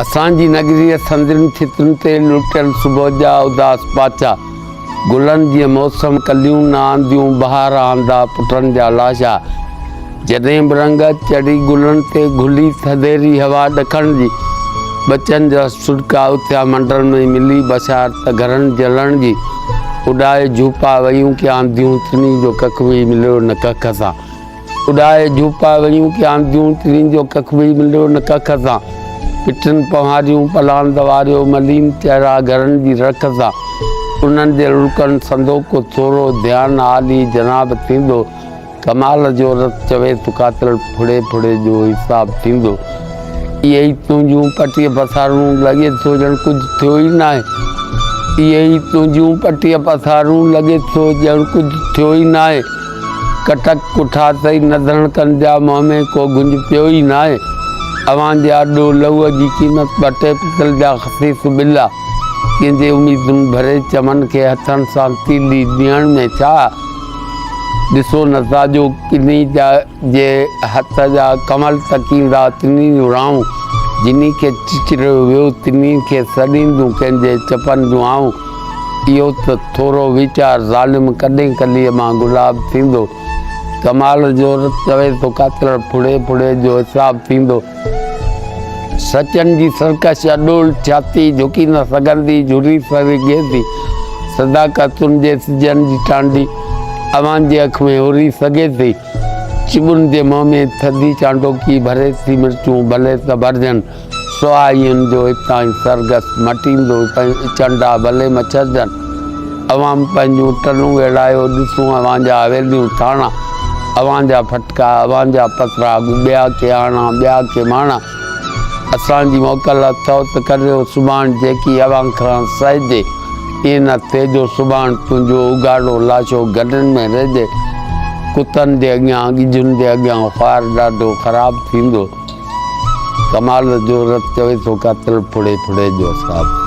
اسان جي نگريء سندرين ڇتن تي لٽيل صبح جا اداس پاڇا، گلن جيئن موسم ڪليون نه آنديون بهار آندا پٽن جا لاشا. جڏهن به رنگ چڙهي گلن تي گهلي ٿڌيري هوا ڏکڻ جي، ٻچن جا سڏڪا اٿيا منڊل ۾ ملي بشارت گهرن جلڻ جي، اڏائي جهوپا ويون ڪي آنڌيون تني جو ڪک به مليو نه ڪک سان. اڏائي جهوپا ويون ڪي آنڌيون تني جو ڪک به مليو نه ڪک سان. پٽن پنهواريون پلاند واريو ملين چهرا گهرن جي رک سان. انهن جي رڙڪن سندو ڪو ٿورو ڌيان عالي جناب ٿيندو. ڪمال جو رت چوي ٿو قاتل ڦڙي ڦڙي جو حساب ٿيندو. اهي ئي تنهنجون پٽيء پسارون لڳي ٿو ڄڻ ڪجهه ٿيو ئي ناهي. اهي ئي تنهنجون پٽيء پسارون لڳي ٿو ڄڻ ڪجهه ٿيو ئي ناهي. ڪٽڪ ڪٺا اٿئي نڌڻ ڪن جا منهن ۾ ڪو گهنج پيو ئي ناهي. اوهان جي آڏو لهوء جي قيمت ٻه ٽي پتل جا خسيس ٻلا. ڪنهن جي اميدن ڀري چمن کي هٿن سان تيلي ڏيڻ ۾ ڇا؟ ڏسو نه تاجو ڪني جا جي هٿ جا ڪنول تڪيندا تني جون راهون، جني کي چچريو ويو تني کي سڏينديون ڪنهن جي چپن جون آهون. اهو ته ٿورو ويچار ظالم ڪڏهن ڪليء مان گلاب ٿيندو. ڪمال جو رت چوي ٿو قاتل ڦڙي ڦڙي جو حساب ٿيندو. سچن جي سرڪش اڏول ڇاتي جهڪي نه سگهندي جهري سگهي ٿي. صداقتن جي سجن جي ٽانڊي اوهان جي اک ۾ هري سگهي ٿي. چٻن جي منهن ۾ ٿڌي چانڊوڪي ڀري ٿي مرچون ڀلي ته ڀرجن. سهائين جو هتان سرگس مٽيندو چنڊا ڀلي مڇرجن. اوهان پنهنجون ٽلون ويڙهايو ڏسون اوهان جا حويليون ٿاڻا اوهان جا ڦٽڪا اوهان جا پترا ٻيا ڪي آڻا ٻيا ڪي ماڻا اسان جي موڪل اٿئو ته ڪريو سڀاڻ جيڪي اوهان کان سهجي ائين نه ٿئي جو سڀاڻ تنهنجو اگهاڙو لاشو گڏين ۾ رهجي ڪتن جي اڳيان ڳجهن جي اڳيان خوار ڏاڍو خراب ٿيندو. ڪمال جو رت چوي ٿو قاتل ڦڙي ڦڙي جو حساب.